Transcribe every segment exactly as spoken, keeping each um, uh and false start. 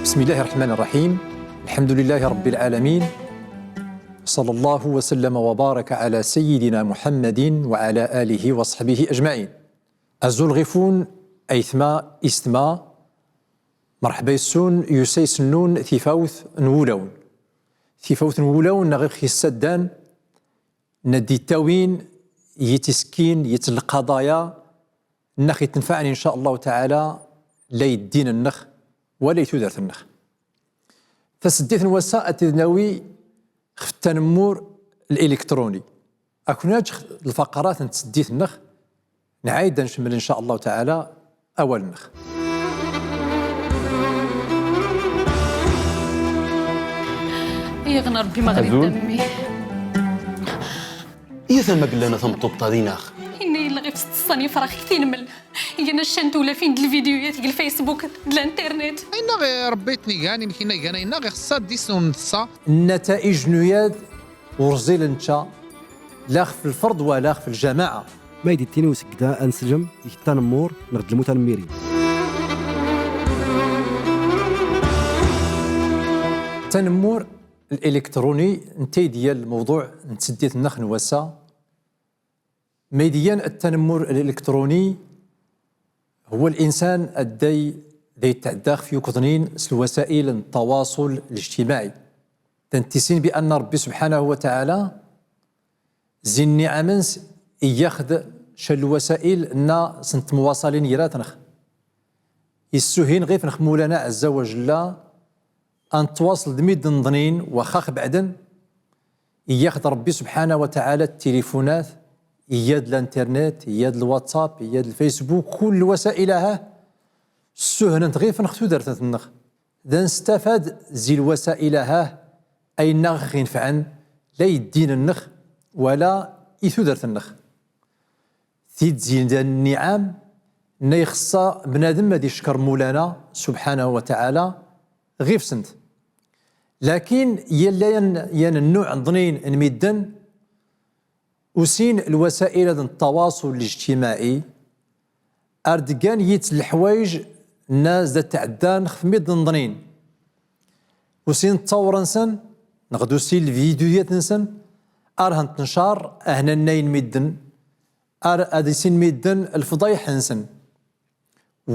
بسم الله الرحمن الرحيم. الحمد لله رب العالمين. صلى الله وسلم وبارك على سيدنا محمد وعلى آله وصحبه أجمعين. Azul ɣif-wen, aytma, istma, merḥba yes-wen, yusa yes-nnun tifawt n wulawen. Tifawt n wulawen neɣ ixef issaddan, nna d-ittawin yat isekkin, yat lqaḍaya, nna ɣef ittenfaɛen, in ca Llahu taɛala, la i ddin-nneɣ, wala i tudert-nneɣ. Taseddit n wass-a, ad t-id-nawi ɣef ttanemmur l-iliktruni. Ad ken-aǧǧ ɣef lfaqarat n tseddit-nneɣ, nɛid ad ncemmel, in ca Llahu taɛala, awal-nneɣ. Iɣna Ṛebbi ma ɣrid a mmi. Iyyat a ma glan a tameṭṭuṭ-a dinax. Inna illa ɣef s-teṣṣan ifrax k-tinmel. Iyyat a ccan tewlafin d lvidyuyat g lfaysbuk d linternet. Inna ɣer Ṛebbi itnigan, imkina gan inna ɣer ɣessa d-isnun tessa. Nnataij n uyad ur ẓil netta, la ɣef lferd wala ɣef ljamaɛa. Ma i d-ittini usegda anseljem g ttanemmur neɣ d lmut anmmirin. Ttanemmur l-iliktruni, netta i d-iyan lmewḍuɛ n tseddit-nneɣ n wass-a. Ma i d-iyan ttanemmur l-iliktruni, هو الإنسان adday da itɛedda ɣef yukḍnin s lwasail n ttawaṣul lijtimaɛi. Da ntissin bi anna Ṛebbi subḥanahu wa taɛala, zi nniɛam-ns, iyyexd ca n lwasail nna s nttemwaṣalin ger-atneɣ. Issuhin ɣif-neɣ Mawlana ɛezza wa jella, a ntwaṣel d midden ḍnin, waxxa xbeɛden. Iyyexd Ṛebbi subḥanahu wa taɛala tilifunat, iyyad linternet, iyyad lwatsap, iyyad lfaysbuk, kull lwasail-aha ssuhnen-t ɣif-neɣ tudert-nneɣ. Da nestafad zi lwasail-aha, ayen-a ɣ-inefɛen, la i ddin-nneɣ wala i tudert-nneɣ. Tid zi da nniɛam nna ixeṣṣa bnadem ad ickeṛ Mawlana subḥanahu wa taɛala ɣif-sent. Lakin yal yan, yan nnuɛ n ḍnin n midden, usin lwasail-ad n ttawaṣul lijtimaɛi, ar d-gan yit leḥwayej nna s da tɛeddan ɣef midden ḍnin. Usin ttawṛ-nsen, neɣ d usin lvidyuyat-nsen, ar hen-tncar, a hen-annayn midden, ar ad isin midden lefḍayḥ-nsen.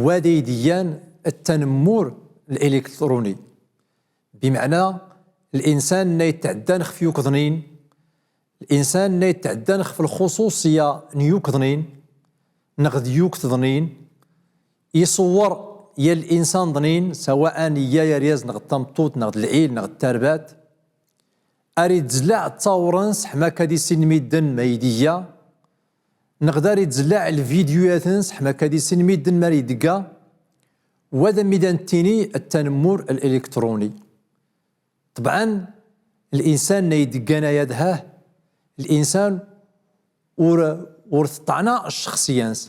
Wa da i d-iyan ttanemmur l-iliktruni. Bimeɛna, linsan nna itɛeddan ɣef yukḍnin, linsan nna itɛeddan ɣef lxuṣuṣiya n yukḍnin, neɣ d yukḍnin, iṣewwer yal insan ḍnin, sawaɛan iyyay aryaz neɣ d tameṭṭut, neɣ d lɛil, neɣ d tarbat, ar idzlaɛ ttawṛ-ns ḥma ka d-isin midden ma i d-iyya, neɣ d ar idzlaɛ lvidyuyat-ns ḥma ka d-isin midden ma i d-igga, wa da mi da nettini ttanemmur l-iliktruni. Ṭebɛan, linsan nna ideggan aya dha, linsan ur, ur teṭṭɛna ccexṣiya-ns.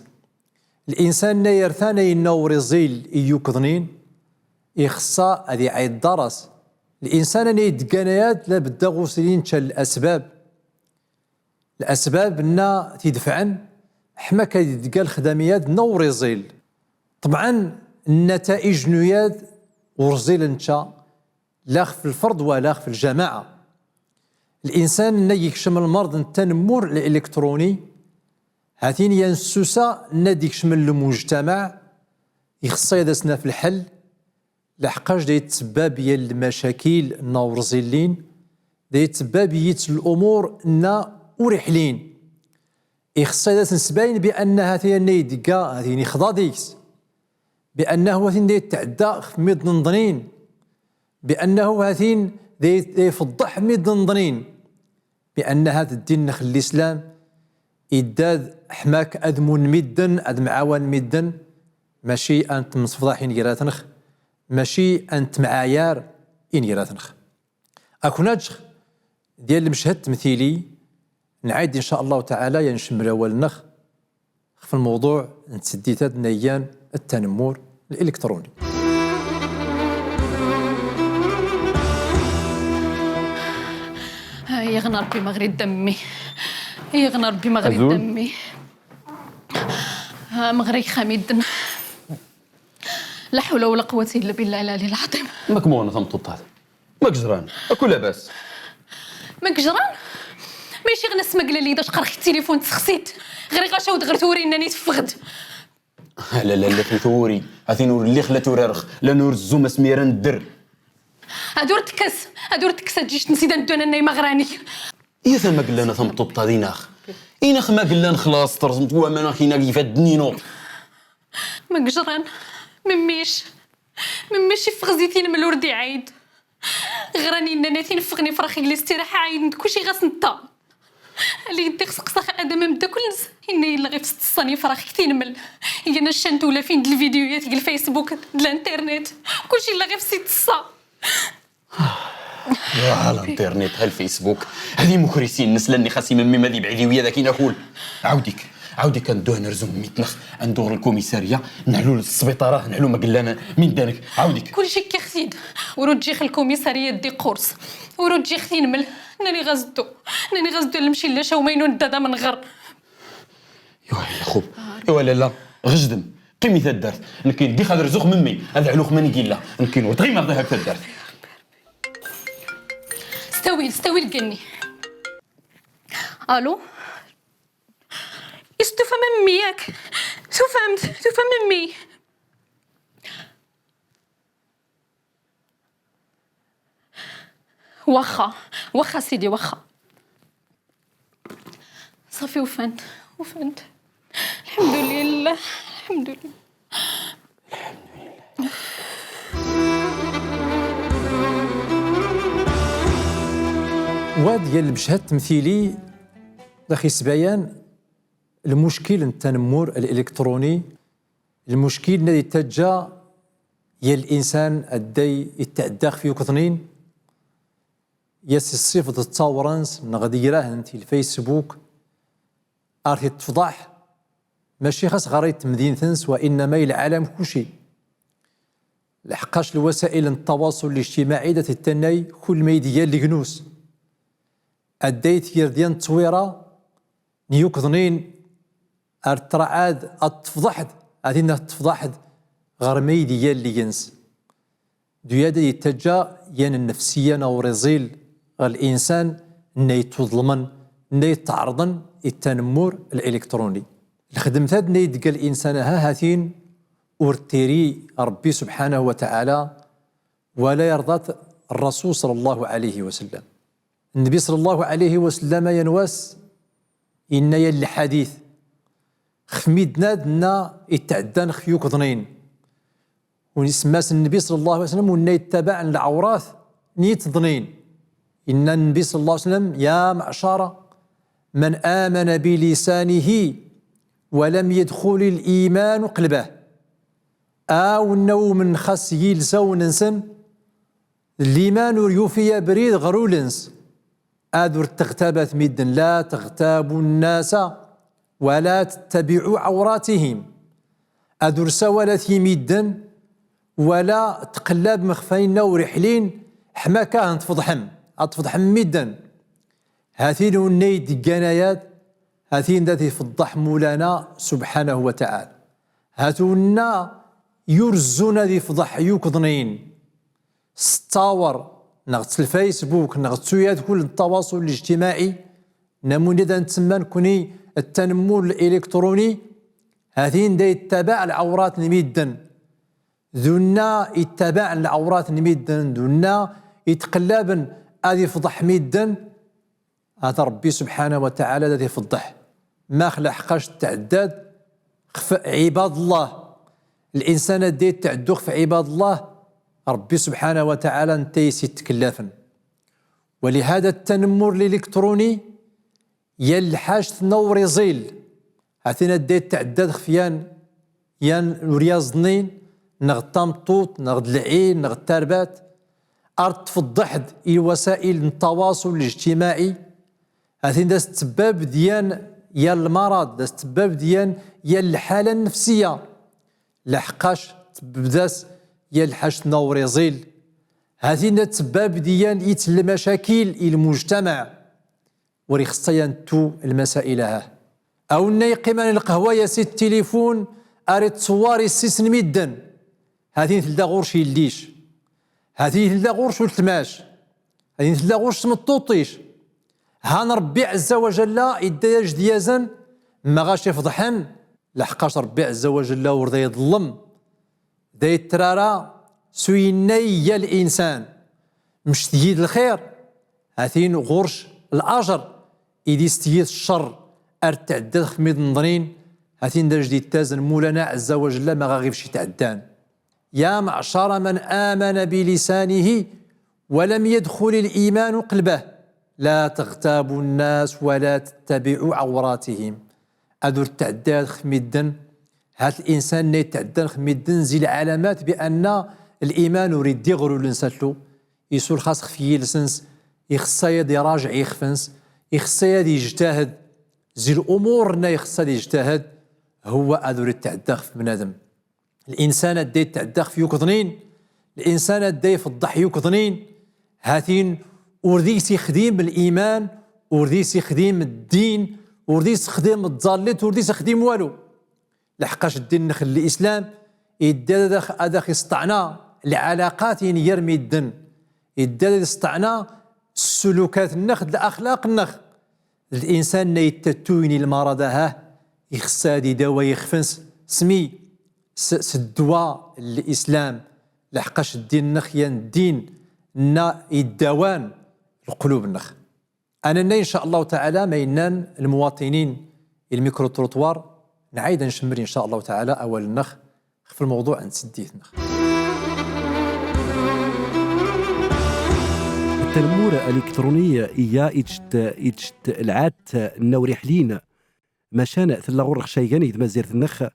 Linsan nna irtan ayenna ur iẓil i yukḍnin, ixeṣṣa ad iɛiḍḍar-as. Linsan nna ideggan aya d labedda ɣur-s ilin ca lasbab. Lasbab nna tidfɛen ḥma ka d-idegga lexdam-yad nna ur iẓil. Ṭebɛan, nnataij n uyad ur ẓilen ca, la ɣef lferd wala ɣef ljamaɛa. Linsan nna ikcem lmerḍ n ttanemmur l-iliktruni, ha-t-in yan ssusa nna d-ikcem lmujtamaɛ, ixeṣṣa ad as-naf lḥel, laḥqac da itsebbab yal lmacakil nna ur ẓillin, da itsebbab yit lumur nna ur iḥlin. Ixeṣṣa ad as-nsbayen bi anna ha-t-i anna idegga, ha-t-in ixḍa deg-s. Bi annahu ha-t-in da itɛedda ɣef midden ḍnin. Bi annahu ha-t-in da i-, da ifeḍḍeḥ midden ḍnin. Bi anna ha-t ddin-nneɣ n lislam, idda-d ḥma-k ad mun midden, ad mɛawan midden, maci a nettemsefḍaḥ inegr-atneɣ, maci a nettemɛayar inegr-atneɣ. Akk-n aǧeɣ di lmeched temtili, nɛid in ca Llah taɛala yan ncemmel awal-nneɣ ɣef lmewḍuɛ n tseddit-ad nna iyan ttanemmur l-iliktruni. Ay, iɣna Ṛebbi ma ɣrid a mmi. Ay, iɣna Ṛebbi ma ɣrid a mmi. Ah, ma ɣrik xa midden. لا حول ولا قوة إلا بالله العلي العظيم. ماك مون ثم تطهر. ماك جران؟ أكو لاباس؟ ماك جران؟ ماشي غير نسمع قال لي داش قرخ التليفون تسخسيت. غير غاشا ودغرت وري إنني تفغد. لا، لا، لا، ثوري. هاثي نور اللي خلات ورارخ. لا نور الزوم اسميرا الدر. هادور تكس، هادور تكس، هاد جيش نسيت ندونا ناي مغراني. إيه ثم قلنا ثم تطهر ديناخ. إناخ ما قلنا خلاص ترزمت وما ناخينا كيف الدنينو. ماك جران، مميش. مميش يفغزي تينمل وردي عايد. غراني إنني تينفغني فراخ إجلي استراحة عايد كلشي غاس نتا. اللي يدي خص قصاخ آدم مبدا كل نس. إني إلا غير في ست سنين فراخ كتينمل. إلا نشنت ولا فين د الفيديوهات د الفيسبوك د الانترنت. كلشي إلا غير في ست سنين. يا على الانترنت، ها الفيسبوك. هذه مكرسين، نسلني خاسي من ميم هذه بعيدي ويا ذاك يناكل. عاوديك، عاوديك ندوه نرزم ميتنخ، ندوه الكوميسارية، نعلو السبيطارة، نعلو مقلانة من دانك. عاوديك. كلشي كي خسيد. ورو تجي خ الكوميسارية دي قرص. ورو تجي خسين مل. ناني غزدو. ناني غزدو لمشي لا شاو مينو ندادا من غر. يوا يا خوب. يوا لا لا. غجدم. قيمي تدارت. نكين دي خاطر زوخ ممي. هذا علوخ من يقيلا. نكين وطغي ما هذا هك تدارت. استوي، استوي القني. ألو؟ استفهم ممي ياك؟ استفهمت، استفهم ممي. واخا، واخا سيدي، واخا. صافي وفنت، وفنت. الحمد لله، الحمد لله. واد ديال المشهد التمثيلي، داخل سبايان، المشكل نتا التنمر الإلكتروني، المشكل الذي تجا يا الإنسان الدي يتعدى في يكضنين، يا سي الصيف د التاورنس نغدي يراهن تي الفيسبوك، أرثي تفضح، ماشي خاص غريت مدينة تنس، وإنما العالم كلشي. لحقاش الوسائل التواصل الاجتماعي دا تتناي كل ما يديا لجنوس. أديت يرديان تصويرة، نيوكضنين، أرترعاد، أتفضحد، أدينا تفضحد، غرمي ديال لجنس. دويا دا يتجا يان النفسية نوريزيل غا الإنسان ناي تظلمن، ناي تعرضن التنمر الإلكتروني. الخدمة هاد ناي دقا الإنسان ها هاتين ورتيري ربي سبحانه وتعالى ولا يرضات الرسول صلى الله عليه وسلم. النبي صلى الله عليه وسلم ينواس إن يا الحديث خف ميدناد نا يتعدان خف يوكضنين. ونسماس النبي صلى الله عليه وسلم وإن يتبع العورات نيت ضنين. إن النبي صلى الله عليه وسلم: يا معشر من آمن بلسانه ولم يدخل الإيمان قلبه. أو النوم خاص يلساو ننسن الإيمان ور يوفي بريد غرولنس. أدور تغتابات ميدن، لا تغتابوا الناس ولا تتبعوا عوراتهم. أدور سوالات ميدن ولا تقلب مخفين ورحلين حما كاهن تفضحم، أتفضحم ميدن. هاتين ونيد جنايات، هاتين ذات يفضح مولانا سبحانه وتعالى. هاتونا يرزونا ذي فضح يوكضنين. ستاور، نغت الفيسبوك، نغت سويات كل التواصل الاجتماعي، نموني دا نتسمى نكوني التنمر الإلكتروني، هاثين دا يتبع العورات نميدن. ذونا يتبع العورات نميدن، ذونا يتقلبن أذي فضح ميدن، هذا ربي سبحانه وتعالى الذي يفضح. ما خلا حقاش تعداد خف عباد الله. الإنسان الدي تعدو خف عباد الله، ربي سبحانه وتعالى نتيس يتكلفن. ولهذا التنمر الإلكتروني يلحاش تنور يزيل. هاثينا الدي تعداد خفيان يان ورياضنين، نغ تامطوط، نغ دلعين، نغ تاربات. أرد تفضحد الوسائل التواصل الاجتماعي. هاثين دا السبب ديان يا المرض، دا السبب ديان يا الحالة النفسية. لحقاش تبداس يا الحاش نوريزيل. هاثين دا السبب ديان يتل مشاكل المجتمع. وريخصيا نتو المسائل ها. أو ناي قيمان القهوة يا سي التليفون، أري تصواري السيس نميدن. Ha-t-in tella ɣur-c yelli-c. Ha-t-in tella ɣur-c ultma-c. Ha-t-in tella ɣur-c tmeṭṭuṭ-ic. Han Ṛebbi ɛezza wa jalla idda-yaj-d yazan, ma ɣac ifḍeḥen, leḥqac Ṛebbi ɛezza wa jalla ur da iḍellem. Da ittrara s uyenna iga linsan. Mec tgid lxir, ha-t-in ɣur-c lajer, idi s tgid ccer, ar tɛeddad xef midden ḍnin, ha-t-in da-c d-ittazen Mulana ɛezza wa jalla ma ɣa ɣif-c itɛeddan. يا معشر من آمن بلسانه ولم يدخل الإيمان قلبه، لا تغتابوا الناس ولا تتبعوا عوراتهم. Ad ur tɛeddad xef midden, ha-t linsan-nna itɛeddan xef midden zi lɛalamat bi anna liman ur iddi ɣer ul-ns allu, isulxas xef yiles-ns, ixeṣṣa-ya ad irajeɛ ixef-ns, ixeṣṣa-ya ad ijtahed zi lumur-nna ixeṣṣa ad ijtahed, huwa ad ur itɛedda xef bnadem. Linsan adday itɛedda xef yukḍnin, linsan adday ifeḍḍeḥ yukḍnin, ha-t-in ur deg-s ixdim liman, ur deg-s ixdim ddin, ur deg-s ixdim tẓallit, ur deg-s ixdim walu. Leḥqac ddin-nnex n lislam idda-d ad ax-, ad ax-isṭeɛna lɛalaqat inger midden, idda-d ad isṭeɛna ssulukat-nnex d laxlaq-nnex. Linsan-nna ittattuyen i lmarad-aha, ixeṣṣa ad idawa ixef-ns s mi, s, s ddwa n lislam, leḥqac ddin-nnex yan ddin-nna iddawan lqulub-nnex. Anannay, in ca Llahu taɛala, ma innan lmuwaṭinin i lmikru-trottoir, nɛayd ad ncemmel, in ca Llahu taɛala, awal-nnex xef lmewḍuɛ n tseddit-nnex. Ttnemmur aliktṛuni iga iǧt, iǧt lɛat n awriḥlin, macan tella ɣur-ɣ caygan i d tmazirt-nnex,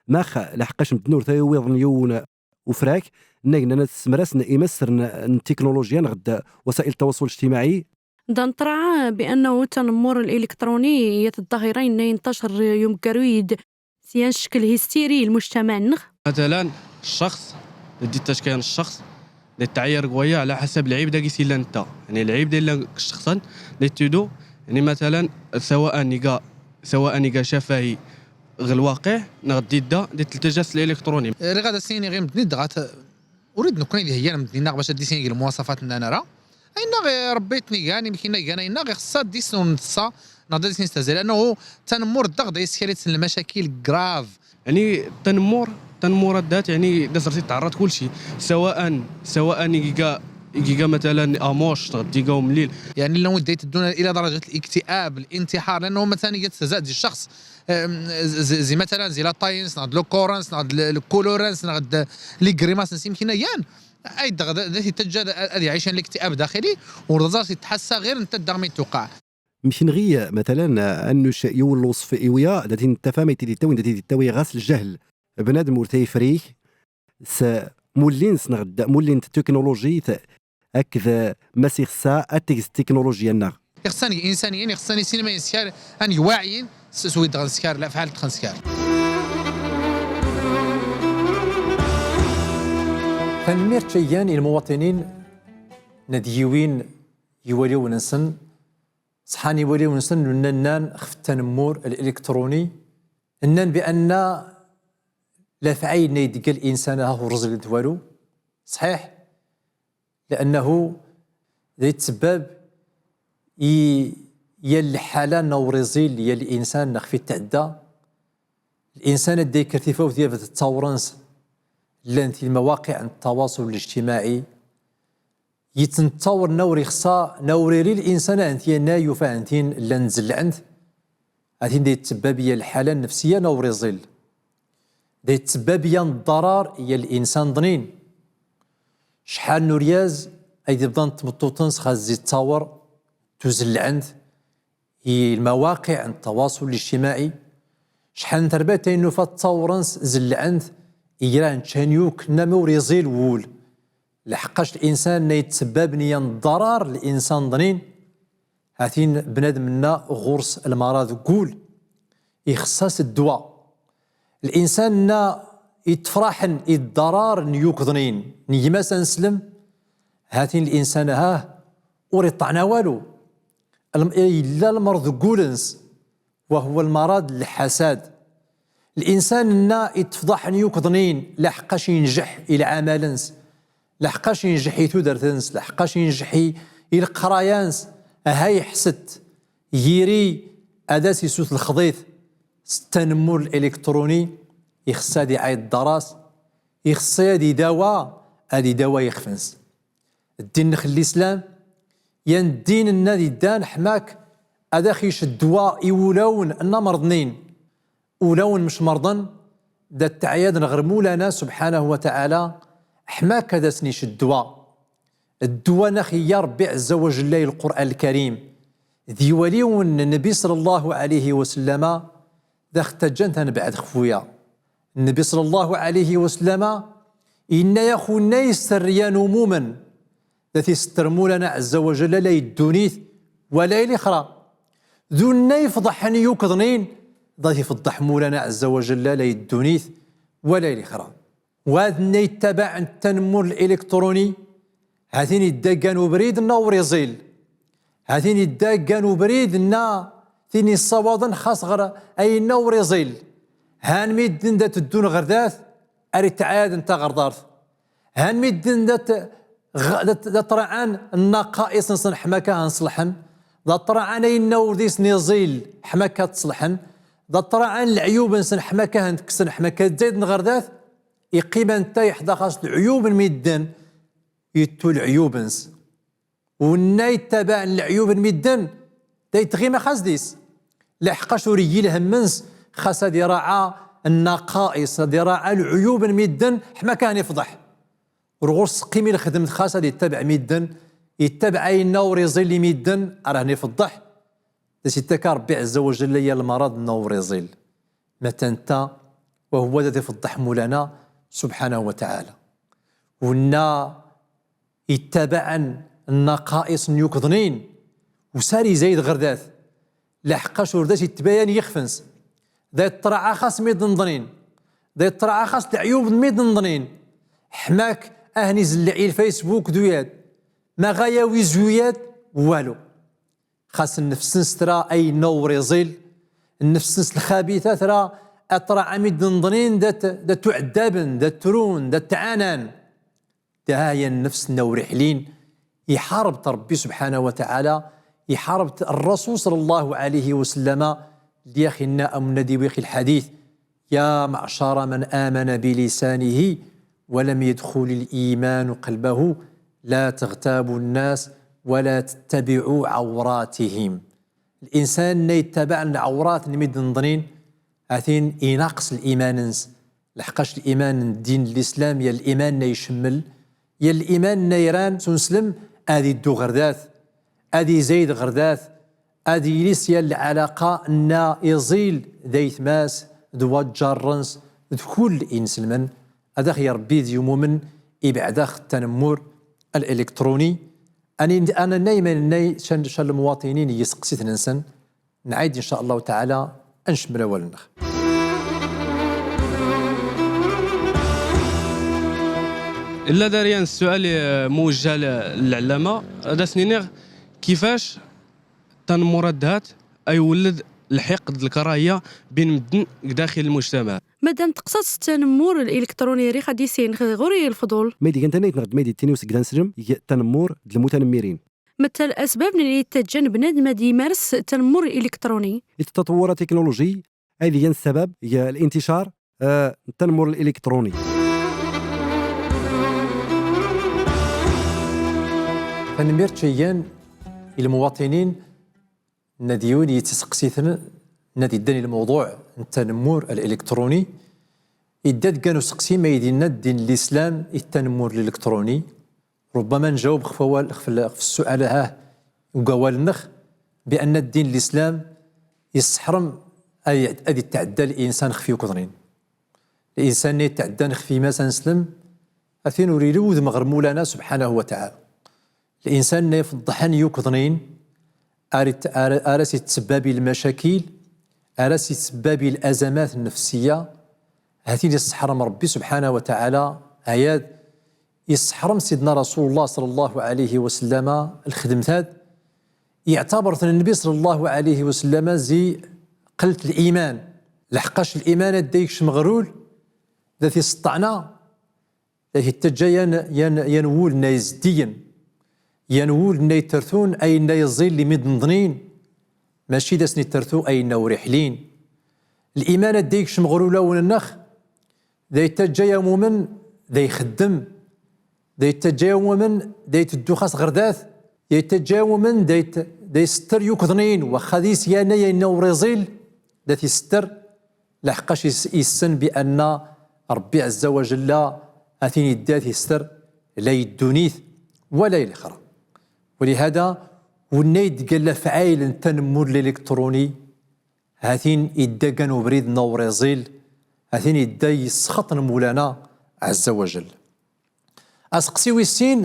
max leḥqac medden ur tawiḍen yiwen ufrak, nna gnan ad ssemrasen imesser n, n tiknulujiya neɣ d wasa'il ttawaṣul lijtimaɛi. Da nṭraɛ bi annahu ttnemmur aliktṛuni iyyat ḍḍahira inna intacer yumgaru-yi-d s yan ccekl histiri i lmujtamaɛ-nnex. Matalan, ccexṣ, da ddit tackaya n ccexṣ, da itɛayyar gwayyur ɛla ḥasab lɛib dagi s illan netta. Yaɛni lɛib da illan g ccexṣ-an, da ittudu, yaɛni matalan, sawa'an iga, sawa'an iga cafahi ɣ lwaqiɛ, neɣ d idda, da itteltaja s aliktṛuni. Riɣ ad as-iniɣ i medden-id dɣa t-, ur id nekkni ad iheyyan medden-inna bac ad d-isini g lmuwaṣafat-nna nara. Ayenna ɣ-, Ṛebbi itnigan, imkinna igan ayenna, ixeṣṣa ad d-isnun neṣṣa, neɣ ad d-isnun istehza, li'annahu ttnemmur ddeɣ da iskal-itsen lmacakil grav. Yaɛni ttnemmur, ttnemmur addat, yaɛni da sers itɛerraḍ kulci. Sawa'an, sawa'an iga, iga matalan amuc, neɣ iga umellil. Yaɛni llan wid da iteddun ila daraja n liktiab, lintiḥar, li'annahu matalan iga-t istehza zi ccexṣ. Em, zi, zi, zi matalan, zi laṭay-ns, neɣ d lkuṛ-ns, neɣ d l-, lkulur-ns, neɣ d ligrimas-ns imkinna igan, ayd-, da, da t-ittajja ad, ad iɛic yan liktiab daxili, ur iẓar s-itḥassa ɣir netta daɣ mi d-tuqaɛ. Mkinɣi, matalan, annuc yiwen lwesf iwya, da t-in-ittafham, da t-id-ittawi, da t-id-ittawi ɣas ljahl. Bnadem ur ta ifrik s mulli-ns neɣ d mulli n ttiknulujit, akked ma s-ixṣṣa ad teg s ttiknulujiya-nneɣ. Ixṣṣa ad neg insaniyen, ixṣṣa ad nissin ma nskar, ad neg waɛiyen s, s wid dɣa nskar, lafɛal dɣa nskar. Tanemmirt cayyan i lmuwaṭinin n ad yiwin iwaliwen-nsen, ṣḥan iwaliwen-nsen, nna nnan xef ttnemmur aliktṛuni, nnan bi anna lafɛayel-nna idegga linsan-aha ur ẓilent walu. Ṣḥiḥ, li'annahu da ittsebbab i yan lḥala n ur iẓil yan linsan neɣ xef itɛedda. Linsan adday ikker tifawt yabed ttawren-s, llant i lmawaqiɛ n ttawaṣul lijtimaɛi, yittenṭṭawr n ur ixṣṣa, n ur iri linsan ahen-t-yan, yufa ahen-t-in llan zellɛen-t. Ha-t-in da ittsebbab i yan lḥala nnefsiya n ur iẓil. Da ittsebbab i yan ḍḍarar i yan linsan ḍnin. Cḥal n uryaz ayd ibḍan d tmeṭṭut-ns xas zi ttawr, tuzellɛen-t i lmawaqiɛ n ttawaṣul lijtimaɛi. Cḥal n terbatin nufa ttawren-t zellɛen-t, igra n ččan yuk, nna ma ur iẓil wul. Leḥqac linsan-nna ittsebbaben i yan ḍḍarar linsan ḍnin, ha-t-in bnadem-nna ɣur-s lmara deg wul, ixṣṣa-s ddwa. Linsan-nna ittefraḥen i ḍḍarar n yuk ḍnin, n gma-s aneslem, ha-t-in linsan-aha ur iṭṭɛna walu. Lm-, illa lmard deg wul-ns, wa huwa lmarad n lḥasad. L'insan-nna itfḍaḥen i ukḍnin, laḥqac injeḥ i lɛamal-ns, laḥqac injeḥ i tudert-ns, laḥqac injeḥ i, i leqraya-ns, aha iḥess-t, yiri ad as-isut lexḍit s tanemmurt iliktṛuni, ixṣṣa ad iɛayy ḍar-as, ixṣṣa ad idawa, ad idawa ixef-ns. Ddin-nnex n lislam, yan ddin-nna ad iddan ḥma-k ad ax-ic ddwa i wulawen-nna mṛeḍnin. Ulawen mec mṛeḍen, da ttɛayaden ɣer Mulana subḥanahu wa taɛala, ḥma-k ad asen-ic ddwa. Ddwa-nnex iyya Ṛebbi ɛezza wa jella i Lqur'an lkarim, d iwaliwen n Nnbi ṣalla Llahu ɛalayhi wa sallama, da ax-ttaǧǧan tanbeɛt xef wiya. Nnbi ṣalla Llahu ɛalayhi wa sallama inna-yax: unna-yi-sserryan umumen, da t-isetter Mulana ɛezza wa jella la i ddunit wa la i lixra. D unna-yi-fḍeḥen i ukḍnin, da t-ifḍeḥ Mulana ɛezza wa jella la i ddunit wa la i lixra. Wa d unna-yi-ttabaɛen tanemmurt iliktṛuni, ha-t-in idda ggan ubrid-nna ur iẓil. Ha-t-in idda ggan ubrid-nna tin issawaḍen xas ɣer ayenna ur iẓil. Han midden da teddun ɣer dat, ar ittɛayaden taɣerḍart. Han midden da t-, ɣ-, da t-, da ṭṭraɛan nnaqa'iṣ-nsen ḥma-k ad hen-ṣelḥen, da ṭṭraɛan ayenna ur disen iẓil ḥma-k ad t-ṣelḥen, da ṭṭraɛan leɛyub-nsen ḥma-k ad hen-kksen ḥma-k ad zayden ɣer dat, iqqim anta iḥḍa xas leɛyub n midden, ittu leɛyub-ns. Unna-yi-ttabaɛen leɛyub n midden, da itɣima xas dis. Laḥqac ur iyyi lhemm-ns xas ad iraɛa nnaqa'iṣ, ad iraɛa leɛyub n midden, ḥma-k ad hen-ifḍeḥ. Ur ɣur-s teqqim i lxedmt xas ad ittabaɛ midden, ittabaɛ ayenna ur iẓil i midden, ar hen-ifḍeḥ. Da as-ittakka Ṛebbi ɛezza wa jella ya lmaraḍ-nna ur iẓil. Matan ta, wa huwa da t-ifḍeḥ Mulana subḥanahu wa taɛala. Unna-yi-ttabaɛen nnaqa'iṣ n yukḍnin, usar izayed ɣer dat, laḥqac ur da as-ittbayan ixef-ns. Da iṭṭraɛa xas midden ḍnin, da iṭṭraɛa xas leɛyub n midden ḍnin. Ḥma-k ad hen-izellɛ i lfaysbuk d uyad, ma ɣa yawi zuyad, walu. Xas nnefs-ns tra ayenna ur iẓil, nnefs-ns lxabita tra ad ṭṭraɛa midden ḍnin da t-, da tuɛeddaben, da trun, da ttɛanan. Daha ya nnefs-nna ur iḥlin, iḥareb-t Ṛebbi subḥanahu wa taɛala, iḥareb-t Ṛṛasul ṣalla Llahu ɛalayhi wa sallama, lliɣ inna amnadi wixi lḥadit: يا معشر من آمن بلسانه ولم يدخل الإيمان قلبه لا تغتابوا الناس ولا تتبعوا عوراتهم. Linsan-nna ittabaɛen lɛawrat n midden ḍnin, ha-t-in inaqes liman-ns. Laḥqac liman n ddin n lislam ya liman-nna icemmel, ya liman-nna iran s unslem ad iddu ɣer dat, ad izayed ɣer dat, ad yili s ya lɛalaqa-nna iẓil d aytma-s, d waǧǧar-ns, d kull inselmen. Ad ax-yerr Ṛebbi d yumumen, ibɛed-ax tanemmurt aliktṛuni. Ani, ani nayman-nna ca, ca lmuwaṭinin i yisqsiten-nsen. Nɛayd in ca Llahu taɛala, ad ncemmel awal-nnex. Illa daryan ssual, eh, muwejjeh l-, lɛellama, ad as-niniɣ kifac tanemmurt-a ad tewled lḥiqd d lkṛahiya bin medden g daxil lmujtamaɛ. Madam teqṣaḍ s tanemmurt aliktṛuni, rix ad isinx, ɣur-i lefḍul. Ma i d-igan tanayt neɣ d ma i d-ittini usegdan slem g tanemmurt d lmutanammirin. Mata lasbab lli ittaǧǧan bnadem ad imars tanemmurt aliktṛuni? Itaṭṭawur atiknuluji ad igan ssabab g linticar, eh, n tanemmurt aliktṛuni. Tanemmirt cayyan i lmuwaṭinin n ad yiwen yettsqsi-ten n ad iddan i lmewḍuɛ n tanemmurt aliktṛuni. Idda-d kan useqsi ma i d-inna ddin n lislam i tanemmurt aliktṛuni. Rubbama njaweb xef wawal, xef l-, xef ssual-a, ha, g wawal-nnex, bi anna ddin n lislam yesseḥrem ad, ad itɛedda linsan xef yukḍnin. Linsan-nni itɛeddan xef yemma-s aneslem, ha-t-in ur ili wudem ɣer Mulana subḥanahu wa taɛala. Linsan-nni ifeḍḍḥen yukḍnin, ar it-, ar, ar as-ittsebbabi lmacakil, ar as-ittsebbabi lazamat nnefsiya, ha-t-in isseḥrem Ṛebbi subḥanahu wa taɛala, ha-yad isseḥrem Sidna Rasulullah ṣalla Llahu ɛalayhi wa sallama lxedmet-ad, iɛtaber-ten Nnbi ṣalla Llahu ɛalayhi wa sallama zi qelt liman. Laḥqqac liman adday ikcem ɣer ul, da t-iseṭṭaɛna, da t-ittaǧǧa yan, yan, yan wul-nna izeddigen, yan wul-nna ittertun ayenna iẓil i midden ḍnin, maci da sen-ittertu ayenna ur iḥlin. Liman adday ikcem ɣer ulawen-nnex, da ittaǧǧa amumen da ixeddem, da ittaǧǧa amumen da iteddu xas ɣer dat, da ittaǧǧa amumen da it-, da isetter i ukḍnin, waxxa d-isyan ayenna ur iẓil, da t-isetter, laḥqqac is-, issen bi anna Ṛebbi ɛezza wa jella, ha-t-in idda a t-isetter, la i ddunit, wa la i lexra. Wa lihada, wenna idgan lafɛayel n tanemmurt liliktruni, ha-t-in idda gan ubrid-nna ur iẓil, ha-t-in idda yessexṭen Mawlana ɛezza wa jell. Aseqsi wis sin,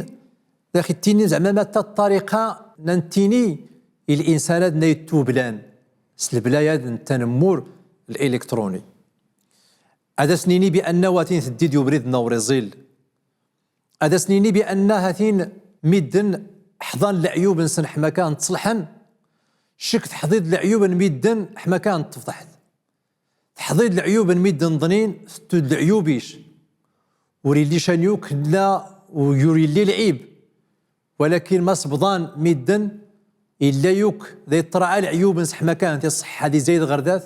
da ax-ittinin zeɛma matta ṭṭariqa nna nettini i linsan ad-nna ittublan s lebla-yad n tanemmurt liliktruni. Ad as-nini bi anna wa ha-t-in teddi-d i ubrid-nna ur iẓil. Ad as-nini bi anna ha-t-in midden ḥḍan leɛyub-nsen ḥma kan tṣelḥen, ccek teḥḍiḍ leɛyub n midden ḥma kan tefḍeḥḍ. Teḥḍiḍ leɛyub n midden ḍnin, tettuḍ leɛyub-ic. Ur illi can yuk, illa, ur illi lɛib. Walakin mas bḍan midden, illa yuk da iṭṭraɛa leɛyub-nsen ḥma kan, tiṣeḥḥa di zayd ɣer dat.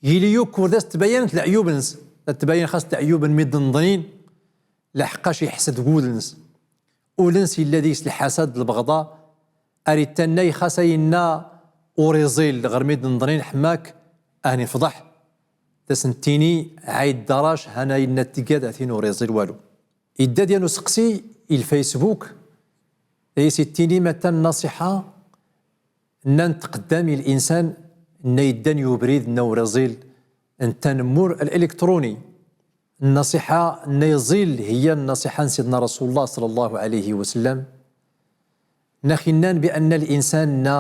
Yili yuk ur da as-ttbayanent leɛyub-nsen, da ttbayan xas leɛyub n midden ḍnin, laḥqqac iḥsed wul-nsen. Ul-nsen illa deg-s lḥasad d lbeɣḍa, ar ittannay xas ayenna ur iẓil ɣer midden ḍnin ḥma-k, a hen-ifḍeḥ. Da as-nettini ɛayd darac han ayenna tga-t ha-t-in ur iẓil walu. Idda-d yan useqsi i lfaysbuk, da is-ittini matta nnaṣiḥa nna nettqeddam i linsan nna iddan i ubrid nna ur iẓil n tanemmurt liliktruni. Nnaṣiḥa nna iẓil hiya nnaṣiḥa n Sidna Rasul Llah ṣalla Llahu ɛalayhi wa sallam. Nna ax-innan bi anna linsan nna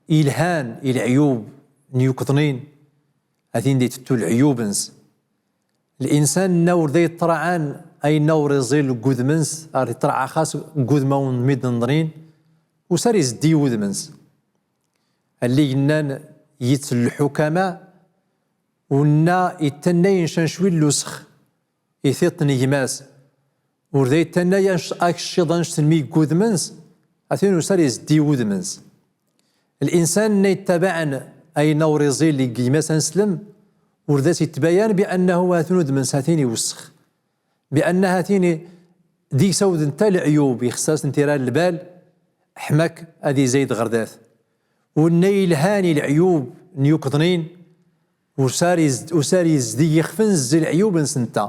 ilhan i leɛyub n yukḍnin, ha-t-in da itettu leɛyub-nsen. Linsan nna ur da iṭṭraɛan ayenna ur iẓil deg wudem-nsen, ar iṭṭraɛa xas deg wudmawen n midden ḍnin, u sar izeddi wudem-nsen. Allig nnan yit lḥukama, u nna ittannayen can cwi n lusx i tiṭ n gma-s, ur da ittanna yan akciḍ annect n mi deg wudem-nsen, ha-t-in u sar izeddi wudem-nsen. Linsan nna ittabaɛen ayenna ur iẓil deg gma-s aneslem, ur da as-ittbayan bi annahu ha-t-in udem-nsen ha-t-in iwessx. Bi anna ha-t-in deg-s awd nta leɛyub, ixess-as nta irar lbal, ḥma-k ad izayd ɣer dat. U nna ilhan i leɛyub n yukḍnin, u sar iz-, u sar izdi ixef-nsen zi leɛyub-nsen nta.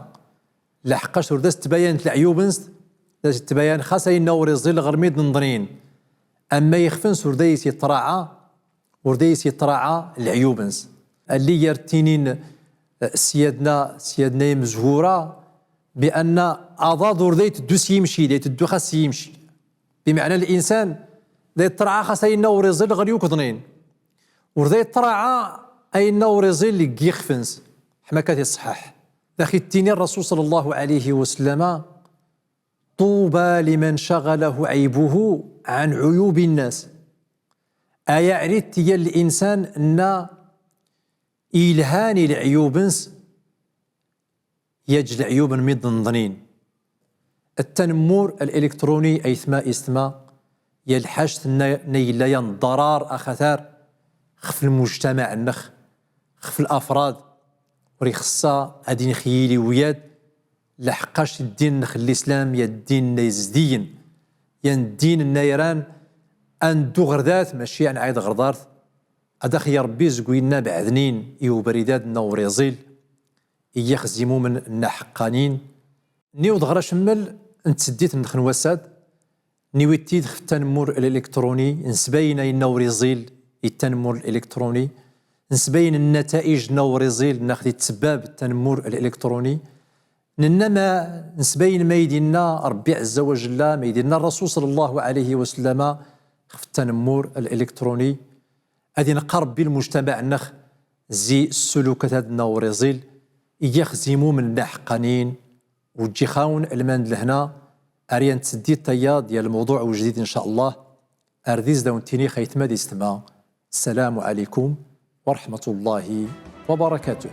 Laḥqqac ur da as-ttbayanent leɛyub-nsen, da as-ittbayan xas ayenna ur iẓil ɣer midden ḍnin. Amma ixef-nsen ur da is-iṭṭraɛa, ur da is-iṭṭraɛa leɛyub-nsen. Allig ar ttinin, eh, syadna, syadna imezwura, bi anna aḍad ur da iteddu s yimci, da iteddu xas s yimci. Bimeɛna linsan da iṭṭraɛa xas ayenna ur iẓil ɣer yukḍnin. Ur da iṭṭraɛa ayenna ur iẓil deg yixef-nsen. Ḥma-k ad iṣṣeḥḥaḥ. Da ax-ittini Rrasul ṣalla Llahu ɛalayhi wa sallama, طوبى لمن شغله عيبه عن عيوب الناس. Ay aɛrid tiya n linsan nna ilhan i leɛyub-nsen, yaǧ leɛyub n midden ḍnin. Ttanemmurt liliktruni aytma istma, ya lḥact nna, nna illa yan ḍḍarar axatar xef lmujtamaɛ-nnex, xef lafrad, ur ixessa ad inxyil i wiyad, laḥqqac ddin-nnex n lislam ya ddin nna izdiyen, ya ddin nna iran a nddu ɣer dat, maci a nɛayd ɣer ḍart. Ad ax-yarbbi zegwi nna beɛdnin i ubridad nna ur iẓil, i yixzimumen nna ḥeqqanin. Niwḍ ɣer acemmel n tseddit-nnex n wass-ad, niwi-t-id xef ttanemmurt liliktruni, nsbayn ayenna ur iẓil i ttanemmurt liliktruni, nsbayn nnataij nna ur iẓil nna ax-d-ittsebbab ttanemmurt liliktruni, nenna ma nsbayn mayd inna Ṛebbi ɛezza wa jella, mayd inna Rrasul ṣalla Llahu ɛalayhi wa sallama xef ttanemmurt liliktruni. Ad inqqa Ṛebbi lmujtamaɛ-nnex zi ssulukat-ad nna ur iẓil, i yixzimumen nna ḥeqqanin, u ǧǧiɣ-awen lman d lehna, ar yan tseddit tayaḍ ya lmewḍuɛ ujdid, in ca Allah, ar diz dawen tini xaytma d istma. Ssalamu ɛalaykum wa raḥmatu Llahi وبركاته.